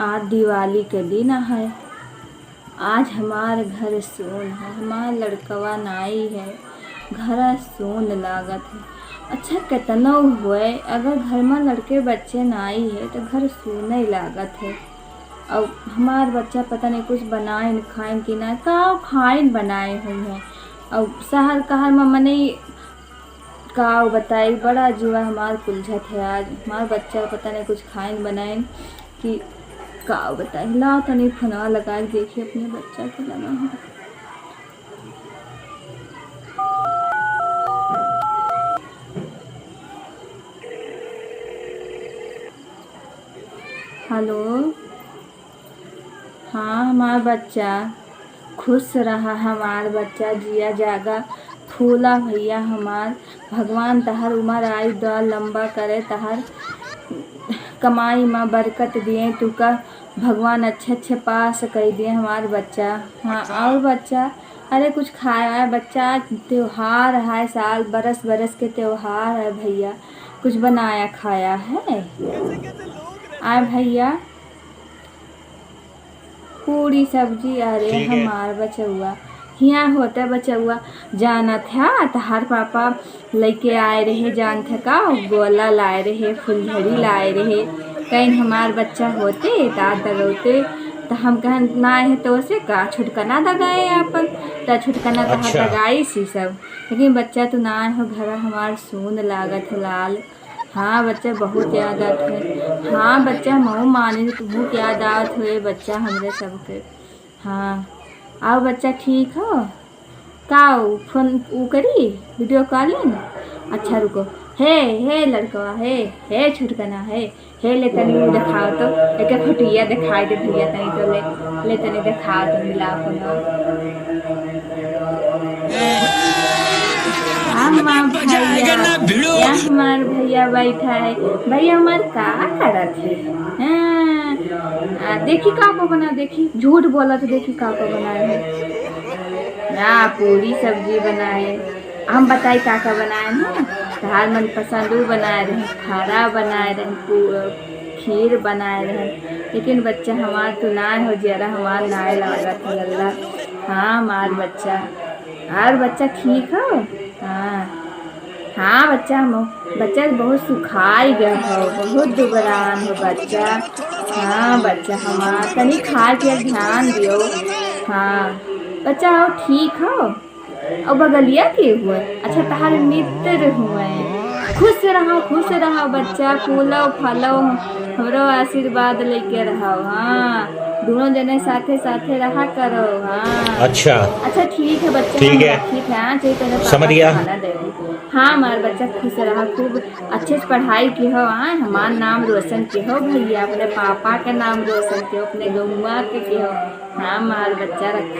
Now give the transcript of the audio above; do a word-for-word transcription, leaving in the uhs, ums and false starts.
आज दिवाली के दिन है, आज हमार घर सून है, हमार लड़कवा नाई है, घर सून लागत है। अच्छा, केतनो होए, अगर घर में लड़के बच्चे नाई है, तो घर सूने लागत है। और हमार बच्चा पता नहीं कुछ बनाइन खाइन कि ना, का खाइन बनाए हुई हैं। और शहर कहर में मने का बताई, बड़ा जीवा हमार कुलझत है। आज हमार बच्चा पता नहीं कुछ खाइन बनाइन कि का बताई। ला तनी फोनवा लगा के देखी, अपने बच्चा के लगा है। हेलो। हाँ, हमार बच्चा, खुश रहा हमार बच्चा, जिया जागा फूला भैया हमार। भगवान तहर उमर आयु द्वार लंबा करे, तहर कमाई मा बरकत दिए, तुका भगवान अच्छे अच्छे पास कई दिए हमार बच्चा। हाँ, अच्छा। और बच्चा, अरे कुछ खाए वाए बच्चा, आज त्योहार है, साल बरस बरस के त्योहार है भैया, कुछ बनाया खाया है? आए भैया, पूरी सब्जी। अरे ठीक है। हमार बचउआ, हियाँ होते बचउआ, जानत है तहार पापा लइके आए रहे, जानत है का, गोला लाए रहे, फुलझड़ी लाए रहे। कहीं हमार बच्चा होते, तात दगौते, त हम कहन ना है तो से का, छुटकना दगाए आपन, त छुटकना तहार अच्छा। दगाई सी सब। लेकिन बच्चा तू ना हो, घर हमार सून लागत है लाल। हाँ बच्चा, बहुत याद आत है। हाँ बच्चा, हमहू माने तुमहू के याद आवत हुए बच्चा, हमरे सबके। हाँ, आओ बच्चा, ठीक हो? का उ फोन उ करी, वीडियो कॉलिंग? अच्छा रुको, हे, हे लड़कवा, हे, हे छुटकना, हे, हे ले तनी उ देखाओ तो, एके फोटोइया देखाई दे भैया तनी तो ले, ले तनी देखाओ तो मिलाओ फोनवा। हमार भैया, या हमार भैया बैठा है। भैया हमार का करत है? हाँ। आ, देखी का को बना, देखी, झूठ बोलत, देखी का को बनाए है। ना, पूरी सब्जी बनाए। हम बताई का का बनाए हैं? तहार मनपसंद उ बनाए रहे, खारा बनाए रहे, पू-, खीर बनाए रहे। लेकिन बच्चा हमार तू ना हो, जरा हमार ना लागत है लल्ला। हाँ, हमार बच्चा। और बच्चा ठीक हो? हाँ। हाँ बच्चा, हम, बच्चा बहुत सुखाई गए हो, बहुत दुबरान हो बच्चा। हाँ बच्चा हमार, तनी खाए के ध्यान दियो। हाँ बच्चा, हो ठीक हो? और बगलिया के हुए? अच्छा, तहार मित्र हुए। खुश रहो, खुश रहो बच्चा, फूलो फलो, हमरो आशीर्वाद लेके रहो। हाँ, दोनों जने साथे साथे रहा करो। हाँ। अच्छा। अच्छा, ठीक है बच्चा, ठीक हम है। रखित है। हाँ, चाहिए तो समझ गया। खाना दे दी। हाँ, हमार बच्चा खुश रहा, खूब अच्छे से पढ़ाई की हो। हाँ, हमार नाम रोशन की हो भैया, अपने पापा के नाम रोशन की हो, अपने गौवा के की हो। हाँ, हमार बच्चा रख